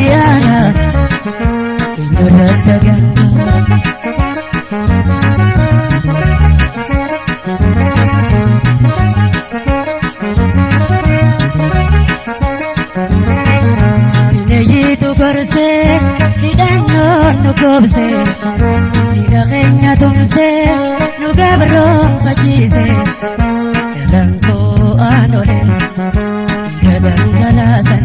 Nututti aana eenyurratti ganna. Bineeyyiitu gorsee hidhannoon nu goobsee diina keenya tumsee nu gabroonfachiise jalaan koo aanoleen dhiiga dhangalaasan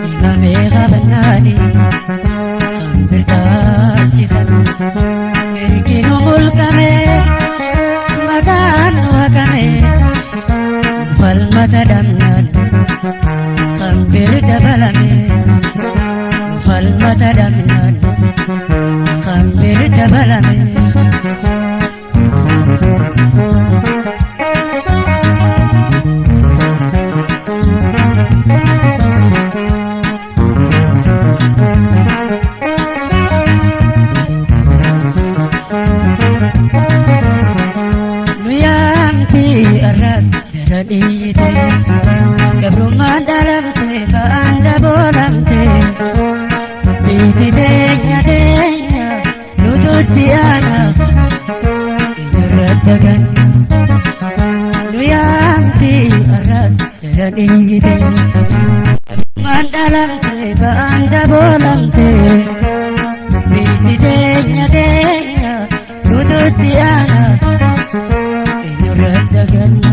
himamee qabannaani kan birkaachisan mirgi nu mulqamee maqaan nu haqamee falmata dhabnaan kan bir dabalame falmata dhabnaan kan bir dabalame. Nu yaamti arras daran iyyite gabrummaan dhalamte ba'aan daboolamte biiti teenya teenya nututti aana eenyurratti ganna. Nu yaamti arras daran iyyite gabrummaan dhalamte ba'aan daboolamte biiti teenya teenya nututti aana eenyurratti ganna.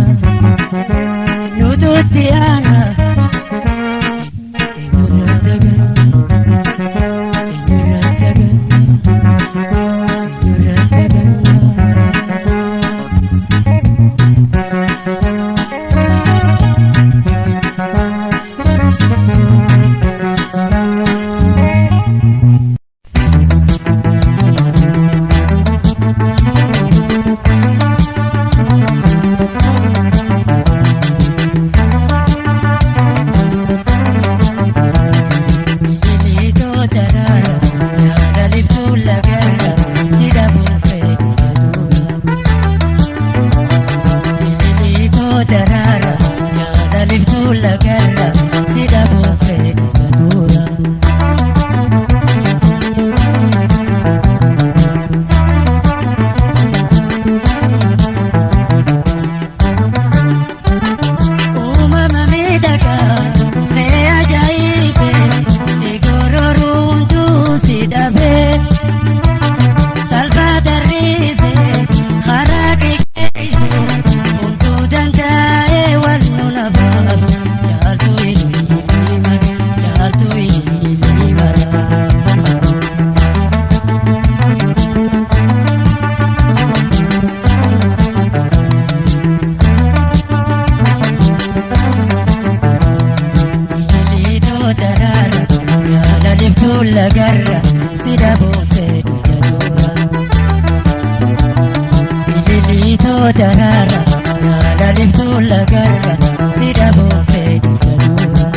Nututti aana eenyurratti ganna. Eenyurratti ganna. Eenyurratti ganna. Biqiltuu daraara yaada liftuu lagarra si dhabuun fedhi jaduura. Biqiltuu daraara yaada liftuu lagarra si dhabuun fedhi jaduura. Uumama miidhagaa mee ajaa'ibee si gororuuntu si dhabee salphaa tarriisee karaa qixeessee homtuu danda'ee wal nu nafaaf caaltuu ililii caaltuu ililii mara. Biqiltuu daraara yaada liftuu lagarra si dhabuun fedhu jaduura. Biqiltuu daraara yaada liftuu lagarra si dhabuun fedhu jaduura.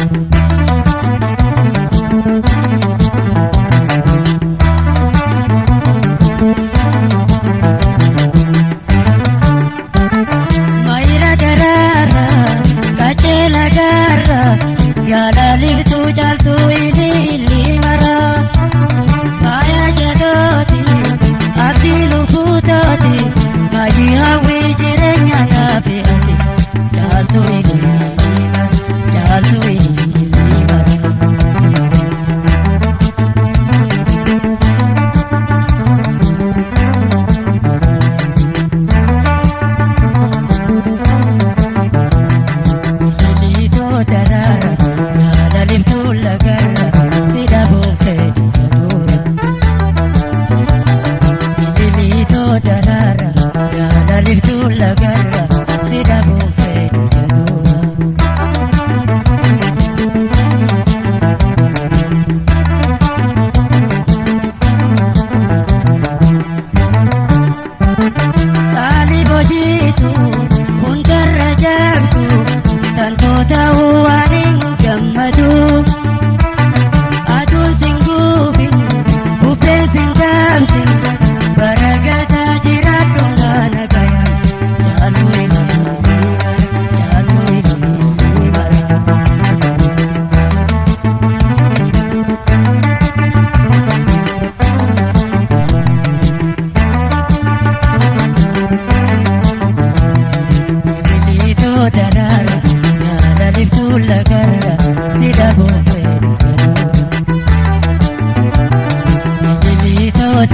Mayra daraara qajeela gaara yaada liftuu caaltuu ililii mara. Faaya jedhooti abdii lubbuutooti maayii hawwii jireenya naafi ati caaltuu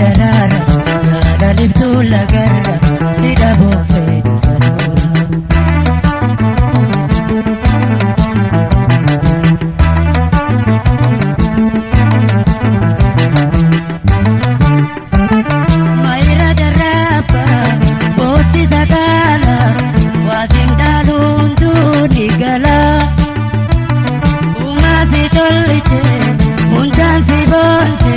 daraara yaala liftuu lagarra si dhabuufee dhufa. Mayra daraba bootti sakaala waasin dhaaluun tuuni gala. Uumaa si tolche hundaan si boonse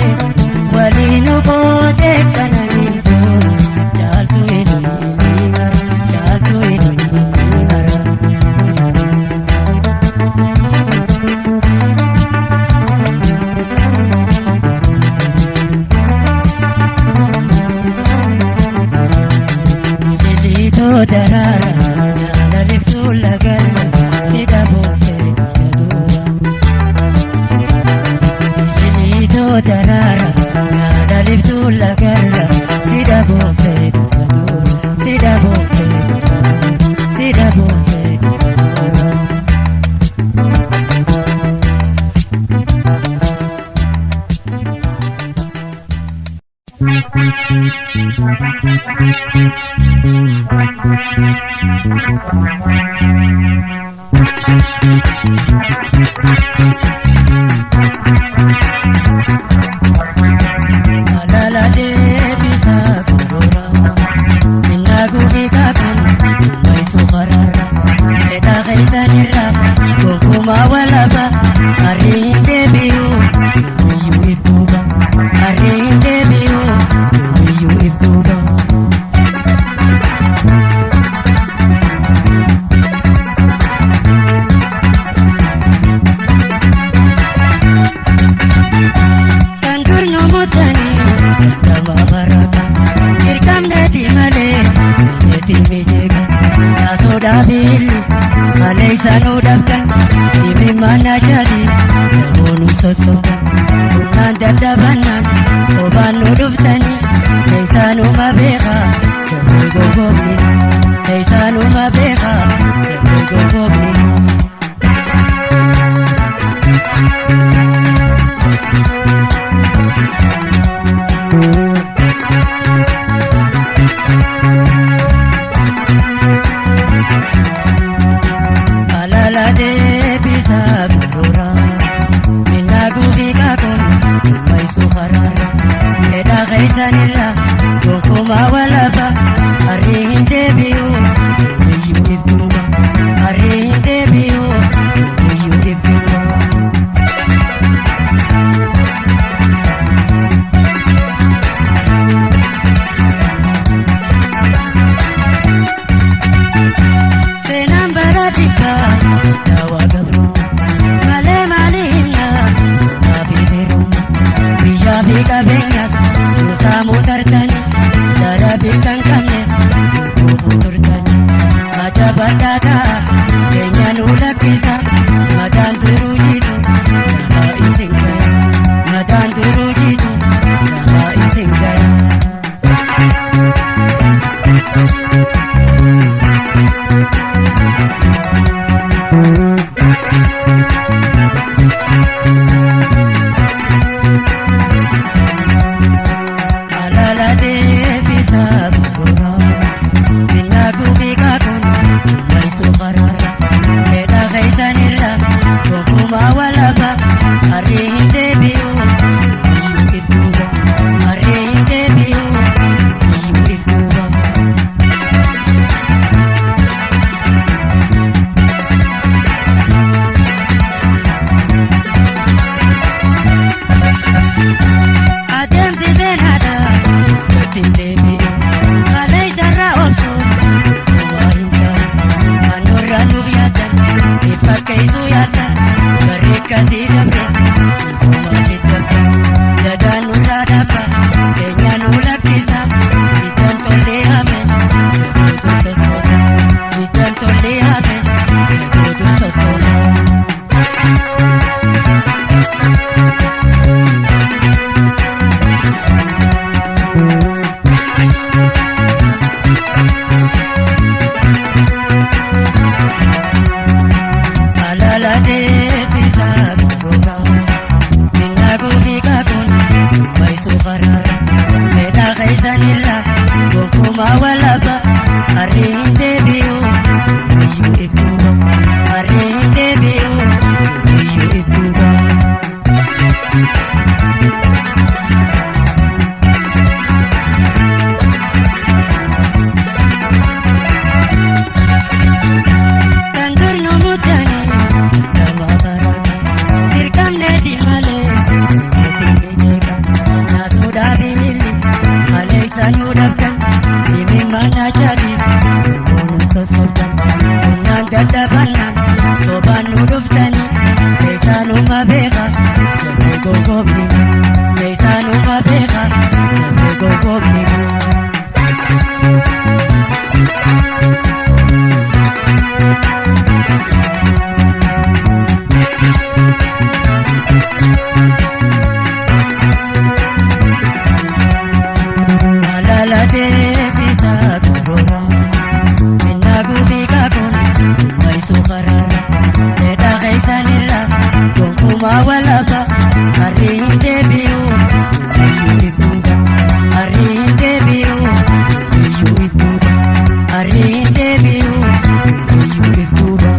waliin qootee kananii boonse caaltu ililii mara caaltu ililii mara. Lilitoo daraara yaala liftuu lagarra si dhabuufee dhufa duuba. Lilitoo daraara yaala liftuu lagarra si dhabuufee dhufa duuba. Si dhabuufee dhufa duuba. Si dhabuufee dhufa duuba. Alala deebisaa gurgura minna gubii kaakun maisu qarara fedha keessanirra gonkumaa walaba harri hin deebi'u yoomiyyuu if duuba harri hin deebi'u yoomiyyuu if duuba. Kan dur nu mutanii nama baraka dirqamneeti malee neeti mijeega kaasoo billi kaleessa nu dhabdan dhibbi mana jaati namoonni sossoba humnaan dadhabannaan sobaan nu dhuftanii keessaanuma beekaa damee goggoobni keessaanuma beekaa damee goggoobni. Alala deebisaa gurgura minna gubii kaakun maisu qarara fedha keessanirra gonkumaa walaba harri hin deebi'u yoomiyyuu if duuba harri hin deebi'u yoomiyyuu if duuba. Seenaan bara xiqqaa daawaa gabrummaa malee maali himna lolaa fi firummaa biyyaa fi qabeenyaas nu saamuu tartanii dhala beekan qabne gurguufuu turtanii madda badhaataa keenya nu lakkisa mataan duruu jiitu lafaa isin gaya mataan duruu jiitu lafaa isin gaya. Gogobni meeshaanuma beeka gabri gogobni. Alaalatee bisaa korora minna guubii kaakun maisu karara dheedhaa keessanirra gonkumaa walaba harri hin deebi'u iyyuu if duuba harri hin deebi'u iyyuu if duuba harri hin deebi'u iyyuu if duuba.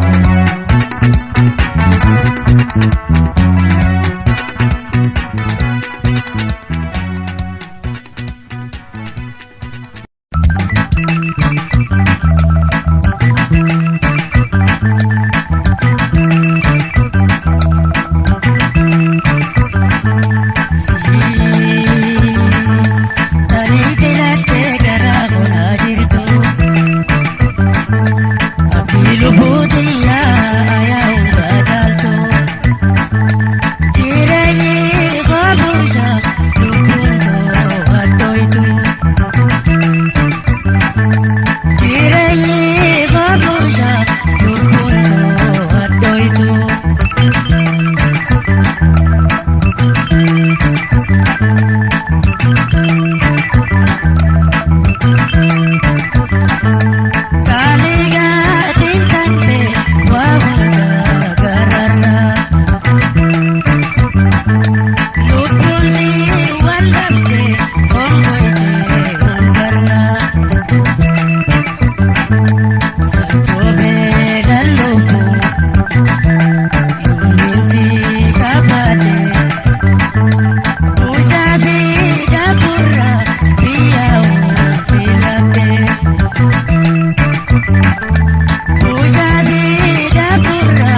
Tani filattee garaa konaa jirtu abdii lubbuutiyyaa ayaa hunda caaltu jireenyi koomusha lubbuun too addooytu jireenyi koomusha lubbuun too addooytu. Kaaligaa tante waa hunda gararra lubbuun si wallabde hongoyte hundarra sachoofee lallubbu yoomiin si qabate bushaa fi daburra biyya filadhe. Bushaati daburra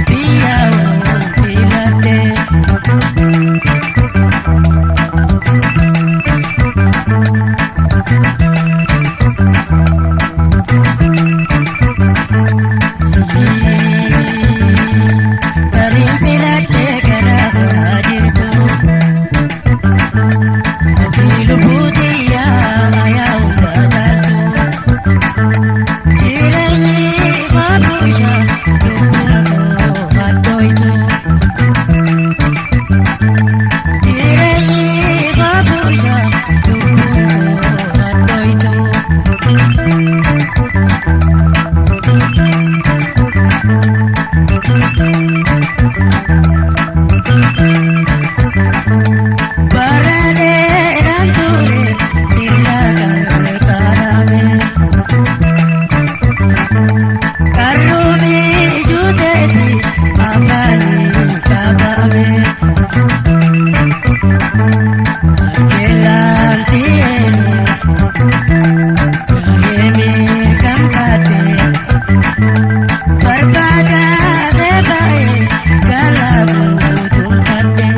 biyya filadhe. Bariin filadhee gara horaa jirtu. Abdii lubbuutiyyaa ayaa hunda caaltu. Jireenyi koomusha lubbuun too addooytu. Jireenyi koomusha lubbuun too addooytu. Bara dheeraan ture sirna qarqarame. Karruumi juuteeti afaanii qabame. Achelaan si'eeni gaa'ee mirkanfaate. Barbaada baay'ee gara guutumfaate.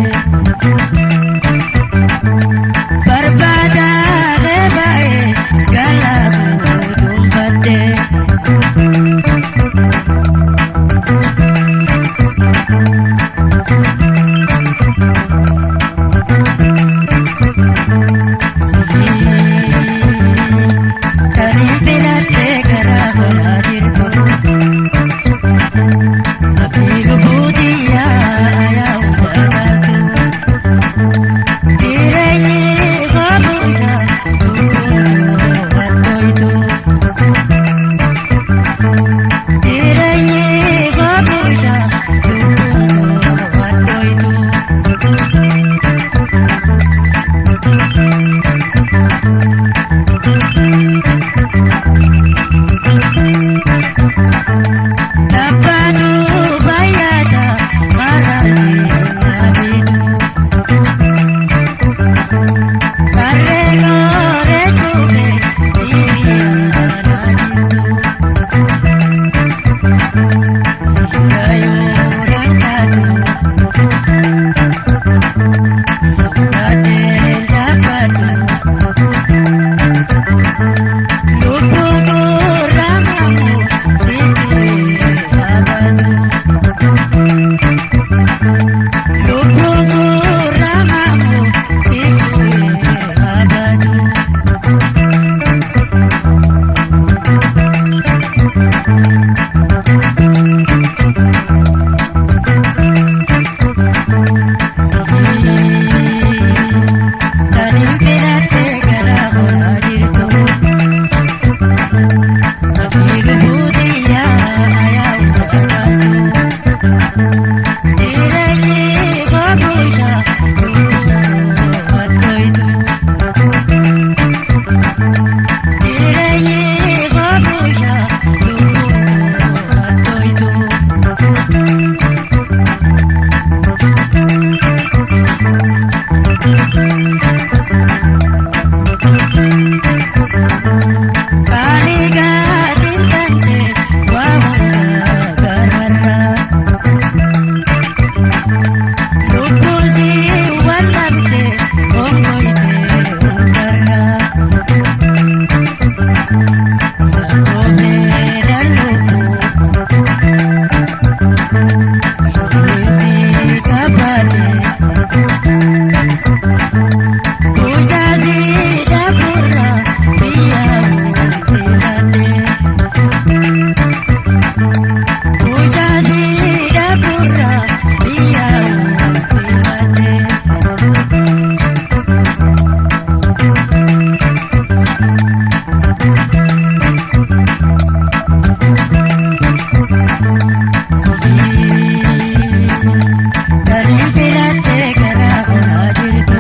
Bushaasii daakurra biyya filadhe. Bushaasii daakurra biyya filadhe. Kan filadhe karaa onaa jirtu.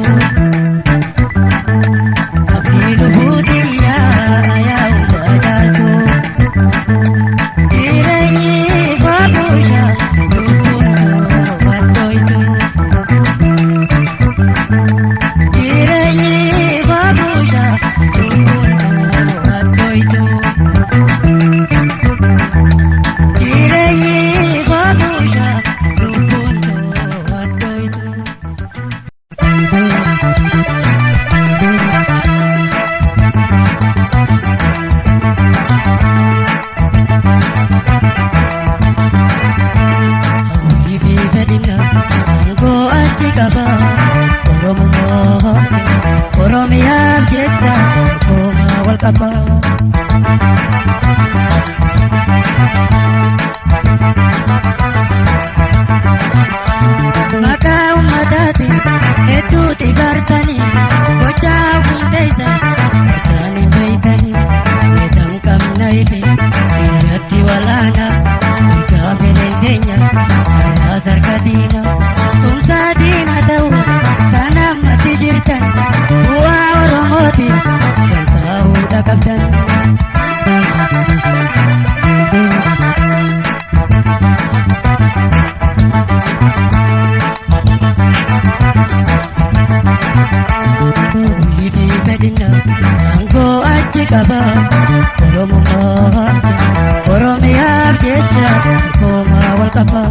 Abdii lubbuuti yaa hunda caaltu. Jireenyi faabuusha lubbuun to'attoytu. Jireenyi faabuusha lubbuun to'attoytu. Jireenyi faabuusha lubbuun to'attoytu. Hawwii fi fedhina aangoo achi qaba. Oromummaa Oromiyaaf jecha tokkummaa wal qaba. Maqaa uummataati hedduuti bartanii gochaa ofiin teessan harkaan hin beeytanii meetan qabna ife biyyatti walaana egaa fedhen teenya har'aas harka diina tumsaa diina ta'u kan ammatti jirtan bu'aa Oromooti kan taa'uudha qabdan. Hawwii fi fedhina aangoo achi qaba. Oromummaa Oromiyaaf jecha tokkummaa wal qaba.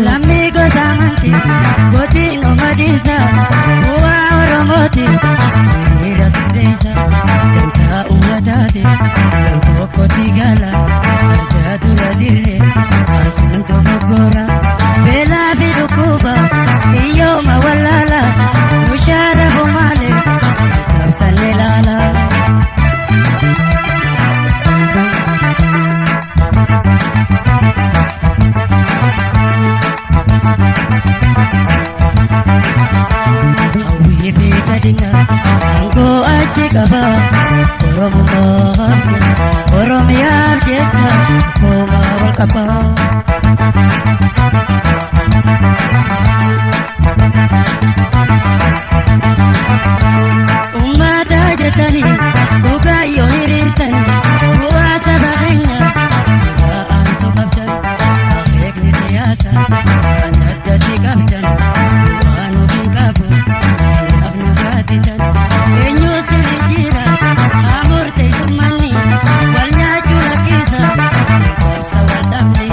Lammii gosa amantii gootiin omadiisa bu'aa Oromooti hiriira sirreessa gamtaa uummataati gam tokkotti gala adda dura dirree kaasuun dogoggora beelaa fi dhukkuba hiyyooma wallaala mushaara homaale cabsanne laala. Hawwii fi fedhina aangoo achi qaba. Oromummaa Oromiyaaf jecha tokkummaa wal qaba. Uummata jettanii dhugaa yoo hiriirtan bu'aa saba keenya bu'aa qabdan akeekni siyaasaa kan addatti qabdan bu'aa nuuf hin qabu kanaaf nu gaatitan eenyu sirri jira haa murteessummanni wal nyaachuu lakkisa cabsa wal dhabne.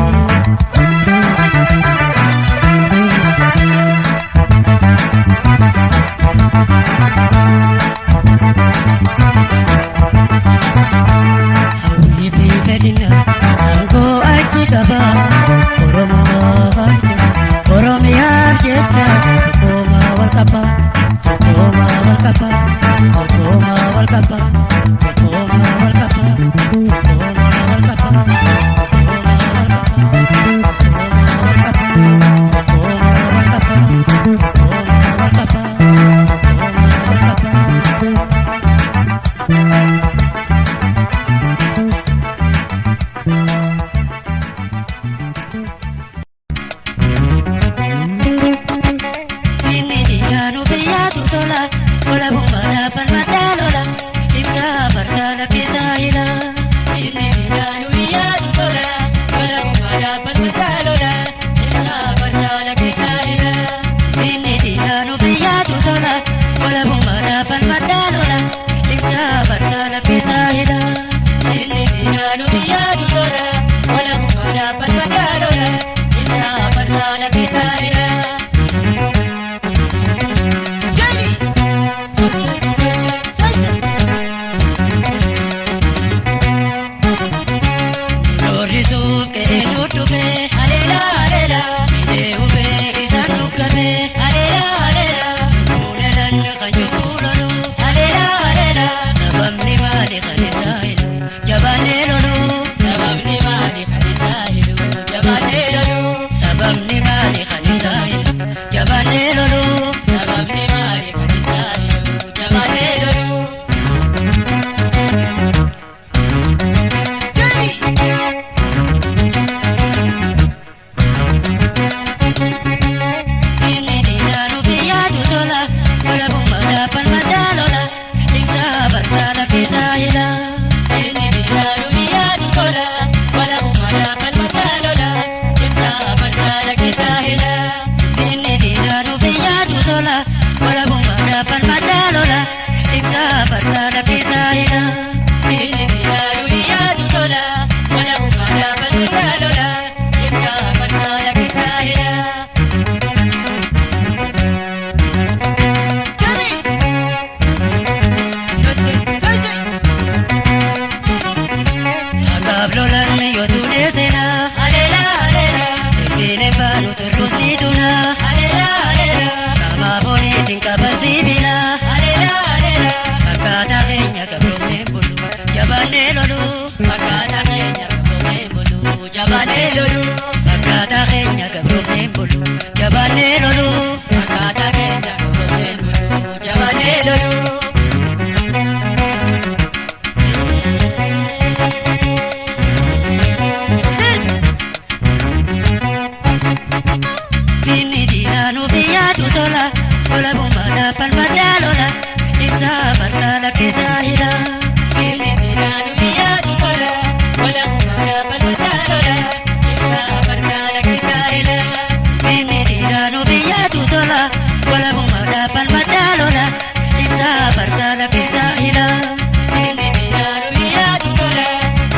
Jabaannee lolu. Fakkaataa keenya gabroofneen bulu. Jabaannee lolu. Fakkaataa keenya gabroofneen bulu. Jabaannee lolu. Finni diinaa nuuf yaadu tola. Lola bumbaadhaa falmadhaa lola. Cimsaa farsaa lakkisaa hidha. Finni diinaa nuuf yaadu tola. Lola bumbaadhaa falmadhaa lola. Cimsaa farsaa lakkisaa hidha. Finni diinaa nuuf yaadu tola. Lola bumbaadhaa falmadhaa lola. Cimsaa farsaa lakkisaa hidha. Finni diinaa nuuf yaadu tola.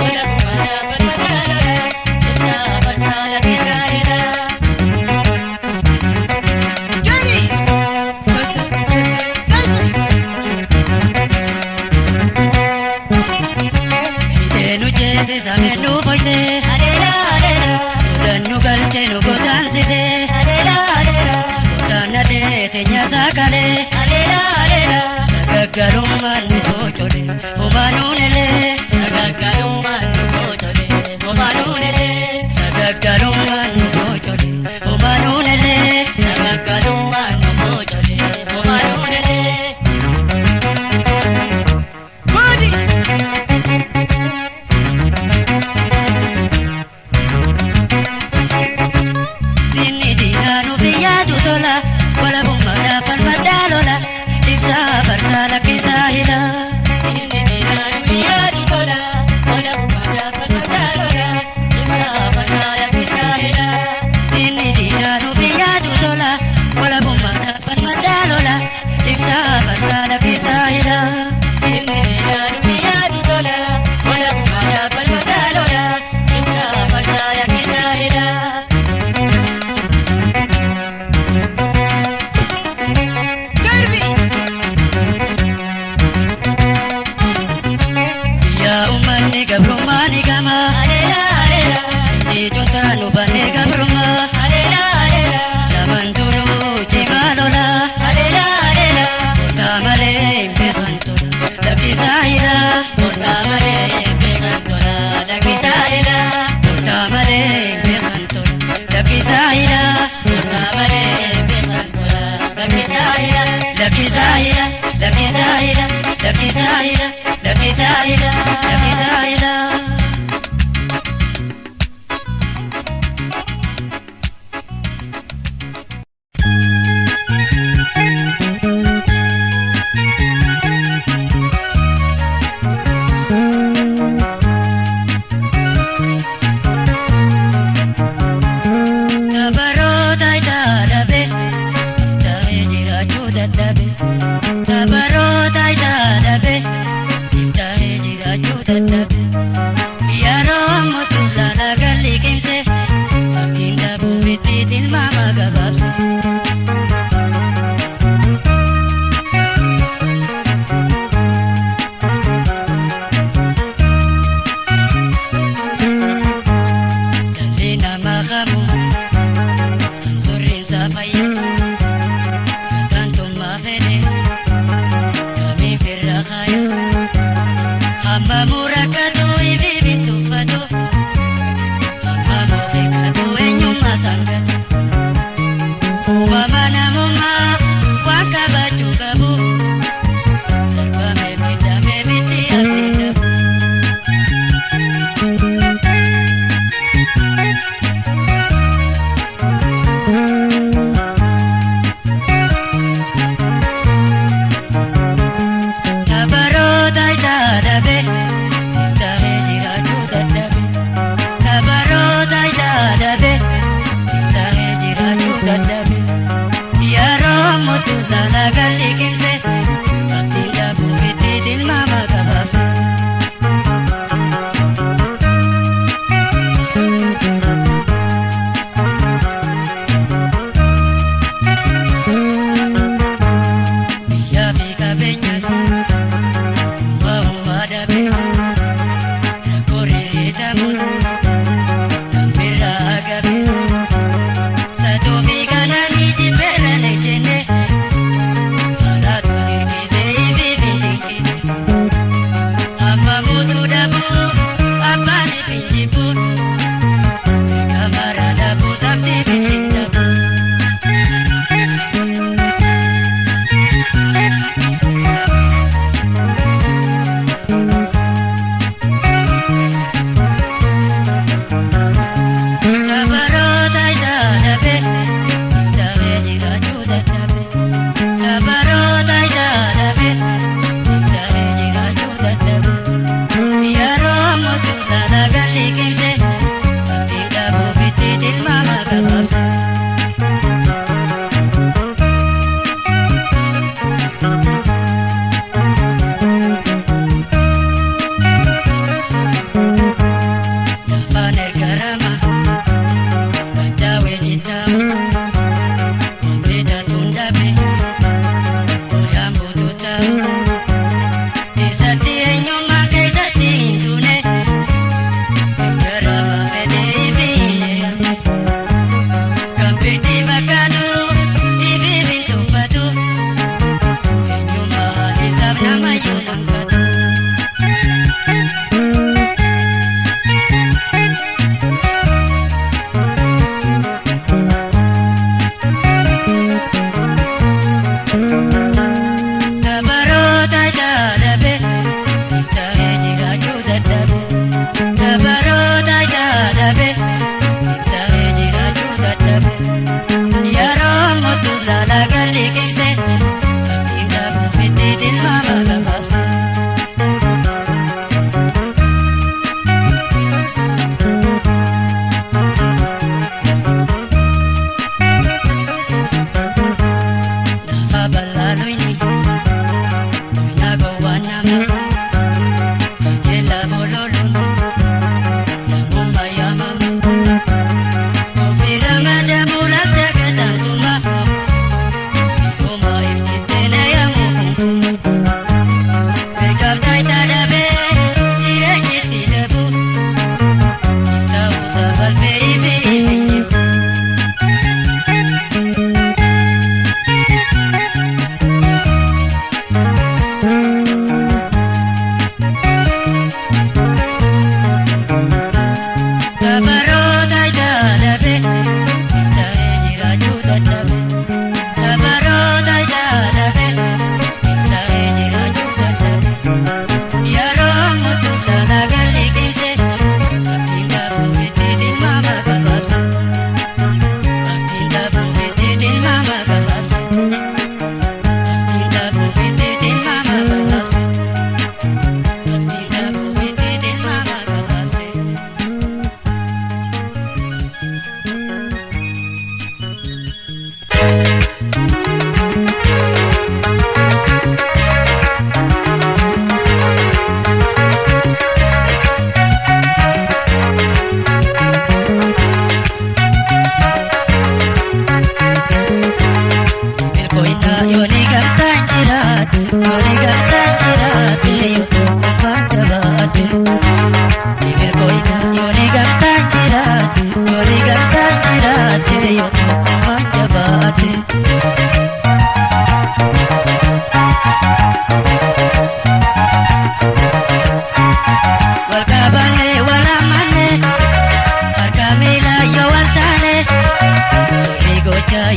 Lola bumbaadhaa falmadhaa lola. Cimsaa farsaa lakkisaa hidha. Hidheenu jeesisa meenu foyse. Dannu galchee nu gotaansise. Gotaanna deete nyaasaa kalee. Sagaggalummaan nu boocole homaanuun elee. Sagaggalummaan nu boocole homaanuun elee. Sagaggalummaan nu boocole homaanuun elee. Sagaggalummaan nu boocole homaanuun elee. Finni diinaa nuuf yaadu tola. Walabummaadhaa falmadhaa lola. Cimsaa farsaa lakkisaa hidha. Finni diinaa nuuf yaadu tola. Walabummaadhaa falmadhaa lola. Cimsaa farsaa lakkisaa hidha.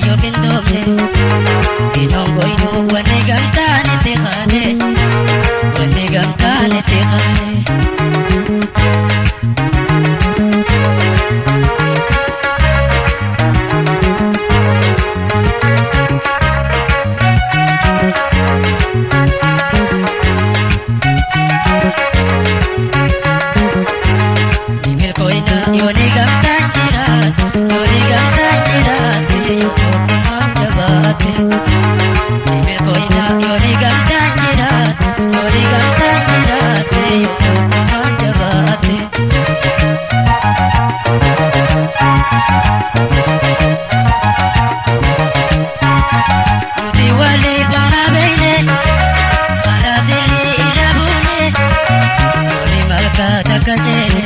yoo qindoomne Inongoynu wanni gamtaan itti kaane wanni gamtaan itti kaane. Yooni gamtaan jiraate yooni gamtaan jiraate yoo tokkummaan jabaate. Nimilkooyina yooni gamtaan jiraate yooni gamtaan jiraate yoo tokkummaan jabaate. Nuti waliif humna beekne karaa sirrii irra buune yooni malkaa takka ceene.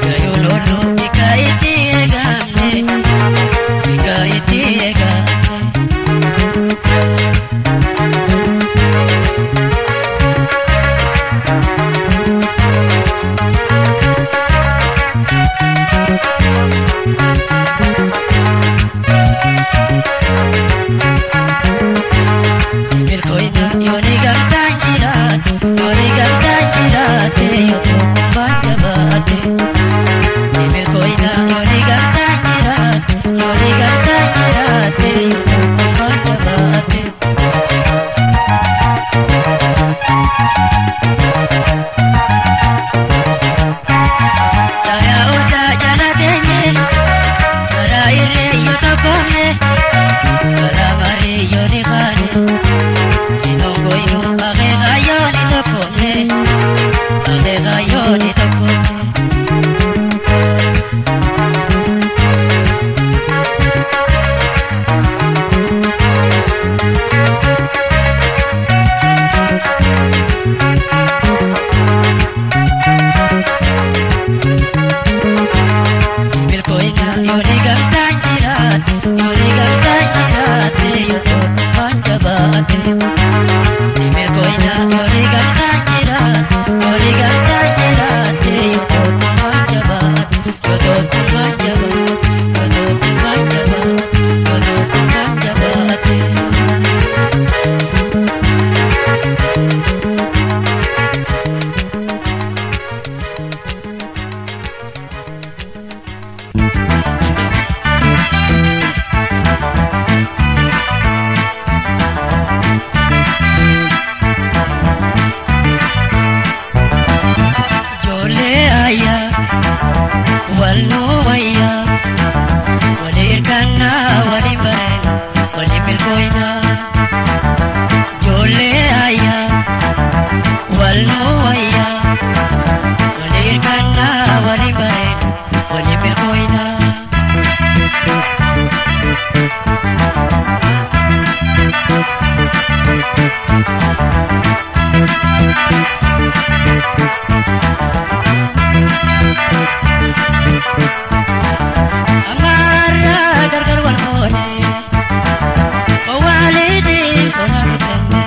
Gayololo bika itti eegamne bika itti eegamne. Milkooyina yooni gamtaan jiraate yooni gamtaan jiraate yoo tokkummaan jabaate. Milkooyina yooni gamtaan jiraate yooni gamtaan jiraate yoo tokkummaan jabaate. Caayaa odaa jala teenye karaa irree yoo tokkoomne karaa marii yoo ni kaane. Inongoynu akeeka yoo ni tokkoomne akeeka yoo ni tokkoomne. Milkooyina yooni gamtaan jiraate yooni gamtaan jiraate yoo tokkummaan jabaate. Milkooyina yooni gamtaan jiraate yooni gamtaan jiraate yoo tokkummaan jabaate yoo tokkummaan jabaate yoo tokkummaan jabaate yoo tokkummaan jabaate. Ijoollee ayyaa walloo wayyaa walii hirkannaa walii bareena walii milkooyinaa. Ijoollee ayyaa walloo wayyaa walii hirkannaa walii bareena walii milkooyinaa. Amaara gargar wal moone waliitiin tola kutenne.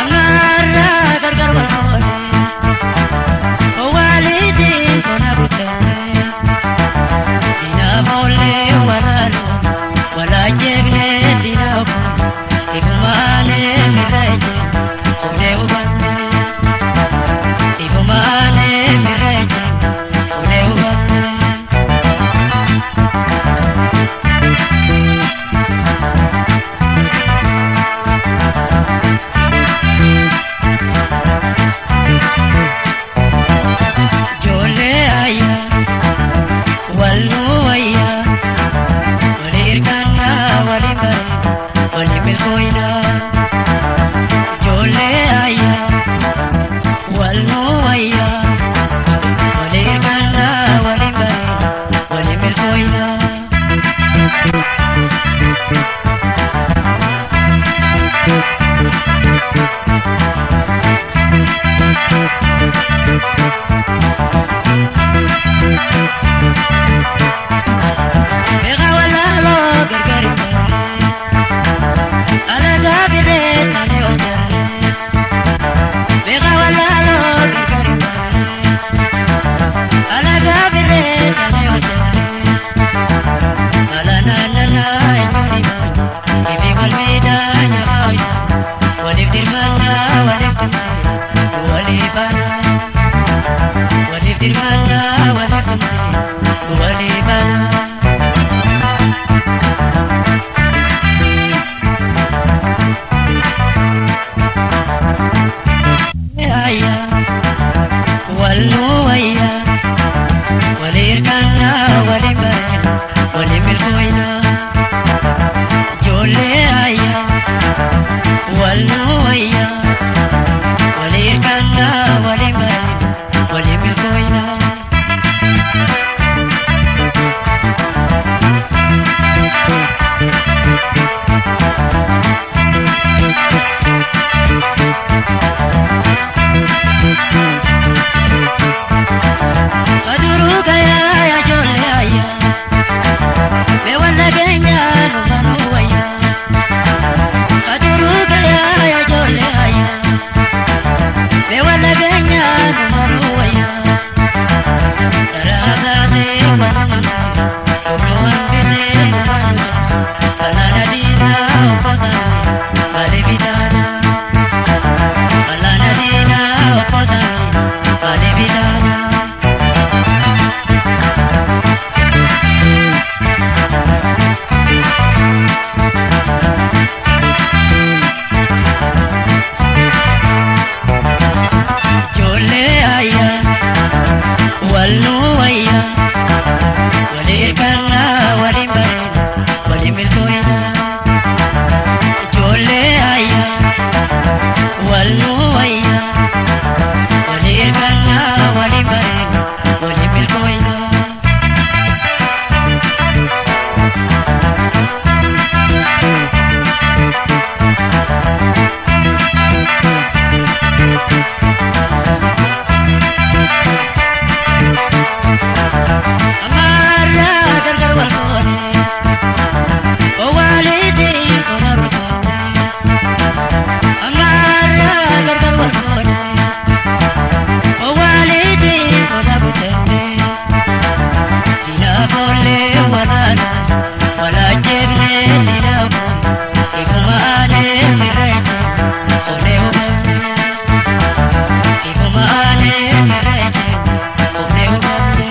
Amaara gargar wal moone waliitiin tola kutenne. Diina foollee walaaluun walaajjeefne diina oguun ifumaane firra ejjeen fuunee hubanne. Ifumaane firra ejjeen fuunee hubanne. Ijoollee ayyaa walloo wayyaa walii hirkannaa walii bareena walii milkooyinaa. Ijoollee ayyaa walloo wayyaa walii hirkannaa walii bareena walii milkooyinaa. Meeqa walaaloo gargar hin baane. tumamsiisa, nu hambisee namaan nu cabsu. Fallaana diinaa obbosaami maaliif itaana? Fallaana diinaa obbosaami maaliif itaana? Ijoollee ayyaa wal nu wayyaa walii kannaa waliin bareeda waliin milkooyina. Ijoollee ayyaa wal nu wayyaa walii kannaa waliin bareeda waliin milkooyina. Amara gargar wal goone owwaaliti ona bitaane. Amara gargar wal goone owwaaliti ona bitaane. Dina boollee walaana walaajjeefne dina goone ifumaane firreete onee hubamne. Ifumaane firreete onee hubamne.